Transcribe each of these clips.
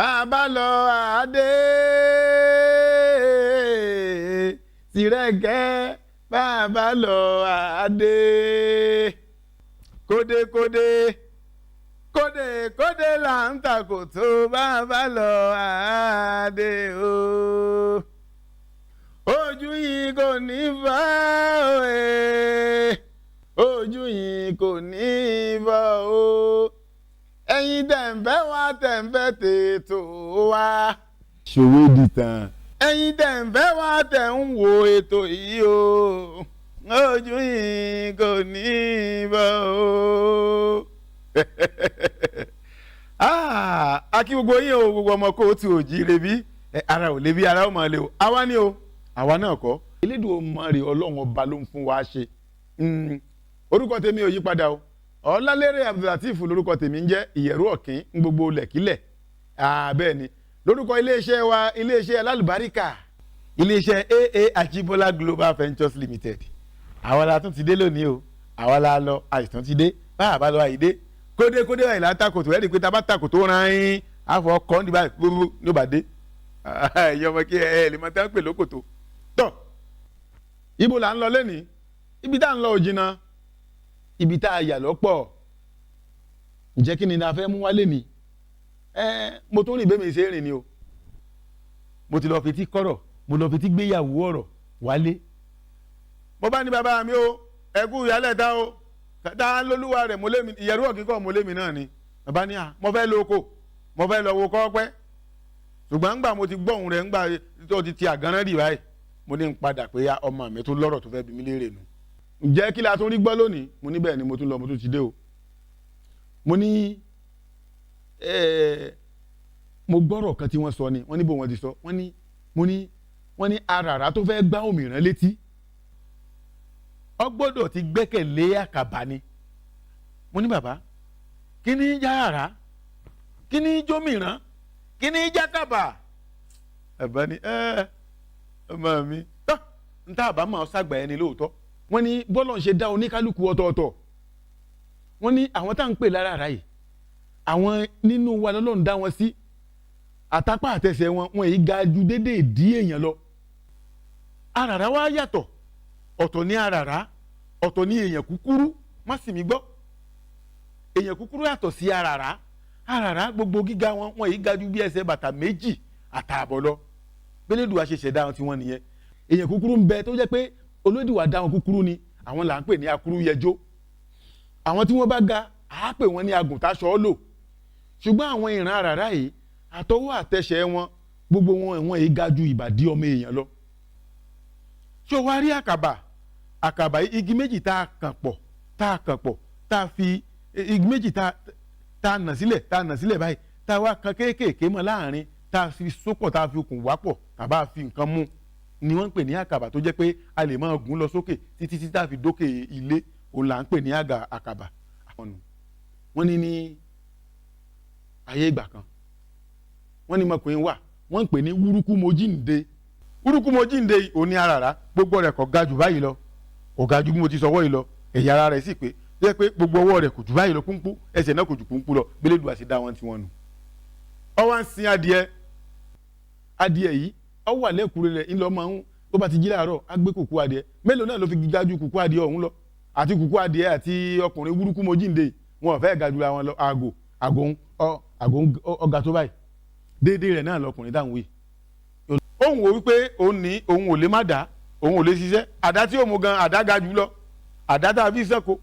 Bàbá lọ àdé tìrẹ̀kẹ́, bàbá lọ àdé kódékódé kódékódé là ń takòtò, bàbá lọ àdé o. Ojú yìí kò ní fọ́ o, ojú yìí kò ní fọ́ o. Ẹ̀yin tẹ̀ǹfẹ́ wa, tẹ̀ǹfẹ́ tètò wa. Ṣòwò dìtàn. Ẹ̀yin tẹ̀ǹfẹ́ wa, tẹ̀ ń wo ètò yìí o, ojú yìí kò ní bọ́ o. A kí gbogbo yín o, gbogbo ọmọ kóòtù òjíire, bí ara ò lè bí ara ó mọ̀ lé o. Àwa ni o, àwa náà kọ́. Elédùmarè Ọlọ́run ọba ló ń fún wa ṣe. Orúkọ tèmi ò yí padà o, Ọlálérè Abdulateef lórúkọ tèmi ń jẹ́, ìyẹ̀rú ọ̀kín ń gbogbo lẹ̀kílẹ̀. Bẹ́ẹ̀ ni, lórúkọ iléeṣẹ́ wa, iléeṣẹ́ alálùbáríkà, iléeṣẹ́ AA Ajibola Global Ventures Limited. Àwa la tún ti dé lónìí o. Àwa la lọ, àìsàn ti dé, báà bá lọ àìdé. Kódé kódé báyìí là ń takòtò. Ẹ̀rí pé tá a bá takòtò rán yín, àfọ kọ́ńdì báyìí gbogbo ní ó bá dé. Ẹ̀yin ọmọ kí ẹ lè mọ tí wọ́n ń pè lókòtò tọ́. Ibo là ń lọ lẹ́nìí? Ibi tá à ń lọ ò jìnnà, ibi tá a yà lọ́pọ̀. Ǹjẹ́ kí ni a fẹ́ mú wálé ni? Ẹ mo tún rìn bẹ́ẹ̀ mi ṣe é rìn ni o. Mo ti lọ fetí kọ́rọ̀, mo lọ fetí gbéyàwó ọ̀rọ̀ wálé. Mo bá ní, "Bàbá mi o, ẹ kú ìyálẹ̀ ta o." Tá lólúwa rẹ̀? Mo lémi ìyẹ̀rú ọ̀kínkọ̀, mo lémi náà ni. Bàbá ní, "À, mo fẹ́ lọ oko, mo fẹ́ lọ wo kọ́pẹ́." Ṣùgbọ́n ńgbà mo ti gbọ́ ohùn rẹ̀, ńgbà tó ti ti àgánná rì báyìí, mo ní ń padà pé ọmọ mi tó lọ́rọ̀ tó fẹ́ bi mí léèrè nù. "Ǹjẹ́ kí la tún rí gbọ́ lónìí?" Mo ní, "Bẹ́ẹ̀ ni, mo tún lọ, mo tún ti dé o." Mo ní, "Mo gbọ́rọ̀ kan tí wọ́n sọ ni." Wọ́n ní, "Bó wọ́n ti sọ?" Wọ́n ní, mo ní, wọ́n ní aràrá tó fẹ́ gbá òmìrán létí, ọ gbọ́dọ̀ ti gbẹ́kẹ̀lé àkàbà ni. Mo ní, "Bàbá, kí ni já àrá? Kí ni jómìrán? Kí ni jákàbà?" Bàbá ní, "Ẹ ọmọ mi tọ́ n tá àbá máa ṣàgbà ẹni lóòótọ́." Wọ́n ní bọ́lọ̀ ń ṣe dá oníkálukú ọ̀tọ̀ọ̀tọ̀. Wọ́n ní àwọn tá à ń pè lára àrá yìí, àwọn nínú wa lọ́lọ́run dá wọn sí, àtàpá àtẹsẹ̀ wọn, wọn èyí ga ju déédéé ìdí èèyàn lọ. Àràrá wa yàtọ̀. Ọ̀tọ̀ ní àràrá, ọ̀tọ̀ ní èèyàn kúkúrú. Má sì mí gbọ́, èèyàn kúkúrú yàtọ̀ sí àràrá. Àràrá, gbogbo gíga wọn, wọn èyí ga ju bí ẹsẹ̀ bàtà 2.5 lọ. Bẹ́lẹ́dùwà ṣe ṣẹ̀dá wọn tí wọ́n nìyẹn. Èèyàn kúkúrú ń bẹ tó jẹ́ pé Olódùwà dá wọn kúkúrú ni. Àwọn là ń pè ní akúrú yẹjọ́. Àwọn tí wọ́n bá ga, àá pè wọ́n ní agùntàṣọ́ lò. Ṣùgbọ́n àwọn ìran àràrá yìí, àtọwọ́ àtẹsẹ̀ wọn, gbogbo wọn, wọn yìí ga ju ìbàdí ọmọ èèyàn lọ. Ṣé o wá rí àkàbà? Àkàbà, igi méjì tá a kàn pọ̀, tá a kàn pọ̀, tá a fi igi méjì tá a nà sílẹ̀, tá a nà sílẹ̀ báyìí, tá a wá kan kéékèèké mọ́ láàrin, tá a fi sópọ̀, tá a fi okùn wá pọ̀ tàbá a fi nǹkan mú ni wọ́n ń pè ní àkàbà, tó jẹ́ pé a lè máa gùn lọ sókè títí tí tá a fi dókè ilé. Òun là ń pè ní àgà àkàbà. Wọ́n ní ní ayé ìgbà kan, wọ́n ní ọmọkùnrin wà, wọ́n ń pè ní Wúrúkú Mojíǹde. Wúrúkú Mojíǹde òun ní àràrá. Gbogbo rẹ̀ kò ga jù báyìí lọ, kò ga jù bí mo ti sọwọ́ yìí lọ. Ẹ̀yà ara rẹ̀ sì pé jẹ́ pé gbogbo ọwọ́ rẹ̀ kò jù báyìí lọ, púnpú ẹsẹ̀ náà kò jù púnpú lọ. Gbélédùá sì dá wọn tí wọ́n nù. Ó wá ń sin adìẹ. Adìẹ yìí, ó wà lẹ́kùnrin rẹ̀ ńlọ máa ń. Tó bá ti jí láàárọ̀, á gbé kùkú adìẹ. Mélòó náà ló fi ga ju kùkú adìẹ ọ̀hún lọ? Àti kùkú adìẹ àti ọkùnrin Wúrúkú Mojíǹde, wọn ò fẹ́ ga jura wọn lọ. Àgò ọ̀gá tó báyìí, déédéé rẹ̀ náà lọkùnrin dáhùn wí. Òun wò wípé òun ní òun ò lè má dá, òun ò lè ṣiṣẹ́. Àdá tí òun gan, àdá ga jù lọ, àdá tá a fi sẹ́ko.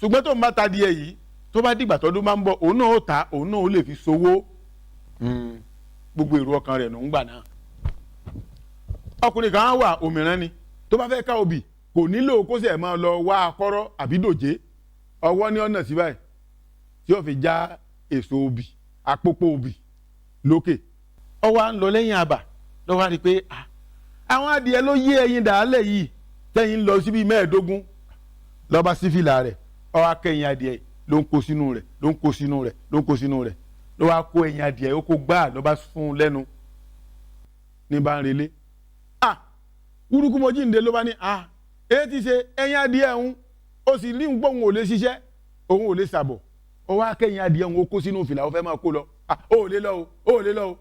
Ṣùgbọ́n tó ń bá ta adìẹ yìí, tó bá dìgbà tọdún máa ń bọ̀, òun náà ó ta, òun náà ó lè fi ṣòwò. Gbogbo èrò ọkàn rẹ̀ nù ń gbà náà. Ọkùnrin kan á wà, òmìrán ni. Tó bá fẹ́ ká obì, kò nílò kó sẹ̀ máa lọ wá akọ́rọ́ àbí dòjé. Ọwọ́ ní ọ̀nà sí báyìí tí yóò fi já èso obì, àpòpọ̀ obì lókè. Ó wá ń lọ lẹ́yìn àbà, ló wá rí i pé àwọn adìẹ ló yé ẹyin dàálẹ̀ yìí, tẹ́yìn ń lọ síbi 15. Lọ́ba sí fìlà rẹ̀, ó wá kẹ́yìn adìẹ, ló ń kó sínú rẹ̀, ló ń kó sínú rẹ̀, ló ń kó sínú rẹ̀. Ló wá kó ẹyin adìẹ, ó kó gbáà, ló bá fún un lẹ́nu ní bá ń relé. Wúrúkú Mojíǹde ló bá ní, "Èyí ti ṣe ẹyin adìẹ ń, ó sì rí nǹkan, òun ò lè ṣiṣẹ́, òun ò lè ṣàbọ̀, ó wá kẹ́yìn adìẹ òun, ó kó sínú fìlà, ó fẹ́ máa kó lọ." Ó lè lọ o, ó lè lọ o.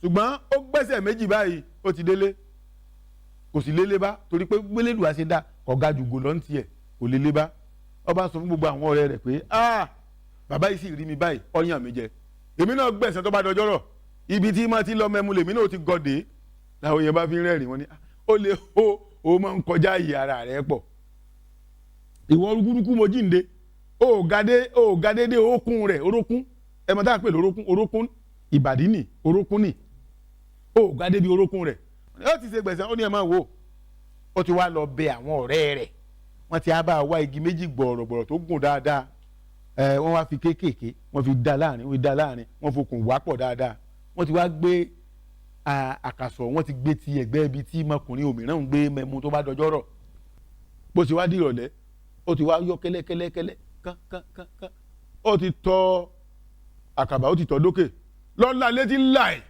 Ṣùgbọ́n ó gbẹ́sẹ̀ méjì báyìí, ó ti délé. Kò sì lélé bá, torí pé gbélédùá ṣe dá ọ̀gá jùgò lọ́n tiẹ̀, kò lélé bá. Ọba sọ fún gbogbo àwọn ọ̀rẹ́ rẹ̀ pé bàbá yìí sì rí mi báyìí, ó yàn mí jẹ, èmi náà gbẹ̀sán tó bá dọjọ́ rọ̀, ibi tí mo ti lọ mẹ́mu lèmi náà ti gọ̀dé. Làwọn èèyàn bá fi rẹ́rìn wọn ni ó lè ho, ó máa ń kọjá ìyè ara rẹ̀ pọ̀. Ìwọ rúkúrúkú mo jíǹde, ó ga dédé orókún rẹ̀, orókún ẹ mọ̀ tá a pè lórókún, orókún ìbàdí nì, orókún nì, ó ga débi orókún rẹ̀. Ó ti ṣe gbẹ̀sán, ó ní ẹ máa wò ó. Ti wá lọ bẹ àwọn ọ̀rẹ́ rẹ̀, wọ́n ti á bá wá igi méjì gbọ̀rọ̀gbọ̀rọ̀ tó gùn dáadáa. Wọ́n wá fi kéékèèké, wọ́n fi dá láàrin, wọ́n fi dá láàrin, wọ́n fokùn wá pọ̀ dáadáa. Wọ́n ti wá gbé àkàsọ̀, wọ́n ti gbé ti ẹ̀gbẹ́ ibi tí ọmọkùnrin òmíràn ń gbé mẹ́mu tó bá dọjọ́ rọ̀. Bó ti wá di ìrọ̀lẹ́, ó ti wá yọ kẹ́lẹ́kẹ́lẹ́kẹ́lẹ́ kán kán kán kán, ó ti tọ àkàbà, ó ti tọ dókè lọ́la létí láì.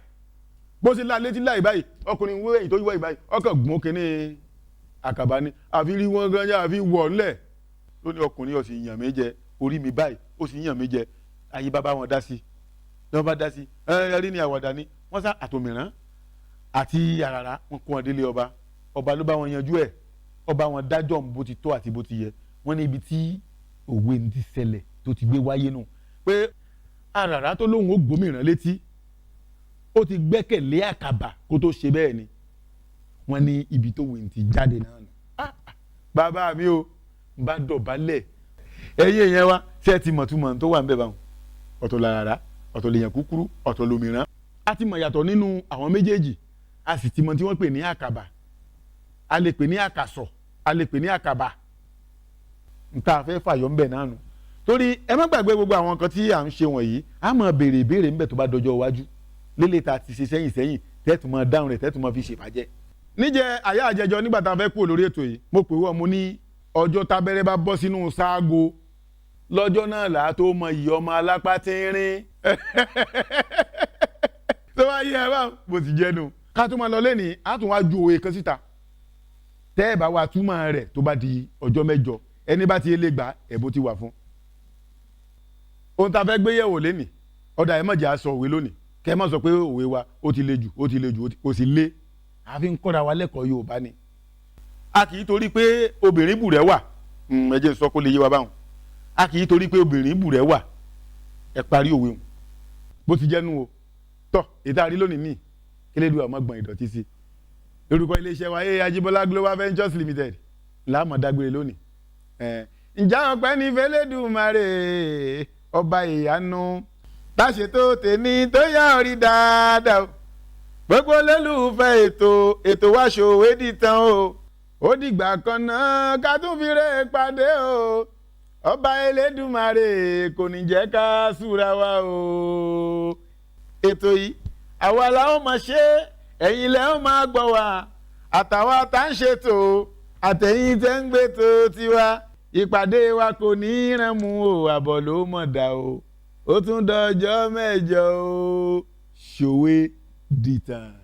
Bó ṣe la létí láì báyìí, ọkùnrin wé èyí tó wé báyìí, ọkàn gùn kínní àkàbà ni, àfi rí wọn gan yá, àfi wọ̀ ńlẹ̀. Lónìí ọkùnrin ó sì yàn mí jẹ, orí mi báyìí ó sì yàn mí jẹ. Ayé bàbá wọn dá sí, lọ́wọ́ bá dá sí, ẹ rí ni àwàdà ni wọ́n sá àtòmíràn àti àràrà wọn kó wọn délé ọba. Ọba ló bá wọn yanjú ẹ̀, ọba wọn dájọ́ bó ti tọ́ àti bó ti yẹ. Wọ́n ní ibi tí òwe ti ṣẹlẹ̀ tó ti gbé wáyé nù pé àràrà tó lóun ó gbómìnira létí, ó ti gbẹ́kẹ̀lé àkàbà kó tó ṣe bẹ́ẹ̀ ni. Wọ́n ní ibi tó wẹ̀ ti jáde náà nù. Bàbá mi o, bá dọ̀bálẹ̀. Ẹ̀yin èèyàn wa, ṣé ẹ ti mọ̀túmọ̀ tó wà ń bẹ̀ báwọn? Ọ̀tọ̀ làràrà, ọ̀tọ̀ lèèyàn kúkúrú, ọ̀tọ̀ lòmìrán. A ti mọ̀ yàtọ̀ nínú àwọn méjèèjì, a sì ti mọ̀ tí wọ́n pè ní àkàbà, a lè pè ní àkàsọ̀, a lè pè ní àkàbà. Nta fẹ́ fàyọ̀ ń bẹ̀ náà nù. Torí ẹ má gbàgbé gbogbo àwọn nǹkan tí à ń ṣe wọ̀nyí, a máa béèrè ìbéèrè ńbẹ̀ tó bá dọjọ́ iwájú. Lélẹ̀ ta ti ṣe sẹ́yìn sẹ́yìn, tẹ́tù máa dáhùn rẹ̀, tẹ́tù máa fi ṣèbàjẹ́. Níjẹ́ àyà àjẹjọ nígbà tá a fẹ́ kúrò lórí ètò yìí, mo pè wọ́n, mo ní ọjọ́ tábẹ́rẹ́ bá bọ́ sínú sáàgó lọ́jọ́ náà là á tó mọ ìyá ọmọ alápá tínrín. Tó bá yẹ ẹ bá bó ti jẹ́ nu. Ká tó máa lọ lẹ́nìí, á tún wá ju òwe kan síta. Tẹ́ ẹ bá wa túmọ̀ rẹ̀ tó bá di ọjọ́ mẹ́jọ, ẹni bá ti lè gbà ẹ̀bùn ti wà fún. Ohun tá a fẹ́ gbé yẹ̀wò lẹ́nìí, ọ̀dà ẹ̀ má jẹ́ a sọ òwe lónìí. Kẹ́ ẹ má sọ pé òwe wa ó ti le jù, ó ti le jù, ó sì le. Àfi ń kọ́ra wa lẹ́kọ̀ọ́ Yorùbá ni. A kì í torí pé obìnrin bùrẹ́ wà, ẹ jẹ́ n sọ kó lè yé wa báwọn. A kì í torí pé obìnrin bùrẹ́ wà, ẹ parí òwe hùn. Bó ti jẹ́nu o, tọ́ ètò àrí lónìí ní kílédùá ọmọ gbọ̀n ìdọ̀tí sí. Lórúkọ iléeṣẹ́ wa AA Ajibola Global Ventures Limited láàmú dágbére lónìí. Ǹjẹ́ ọpẹ́ ní fẹ́lẹ́dùmarè ọba ìyanu táṣe tó tèmi tó yá orí dáadáa o. Gbogbo olólùfẹ́ ètò ètò wa ṣòwe dìtàn o. Ó dìgbà kan náà ká tún fi rè pàdé o. Ọba Elédùmarè kò ní jẹ́ ká súra wa o. Ètò yìí àwa la ó máa ṣe, ẹ̀yin lẹ ó máa gbọ́ wa, àtàwa tá ń ṣètò àtẹ̀yin tẹ́ ń gbé tó tiwa. Ìpàdé wa kò ní í rán mu o, àbọ̀ ló mọ̀ dá o. Ó tún dọjọ́ mẹ́jọ o. Ṣòwe dìtàn.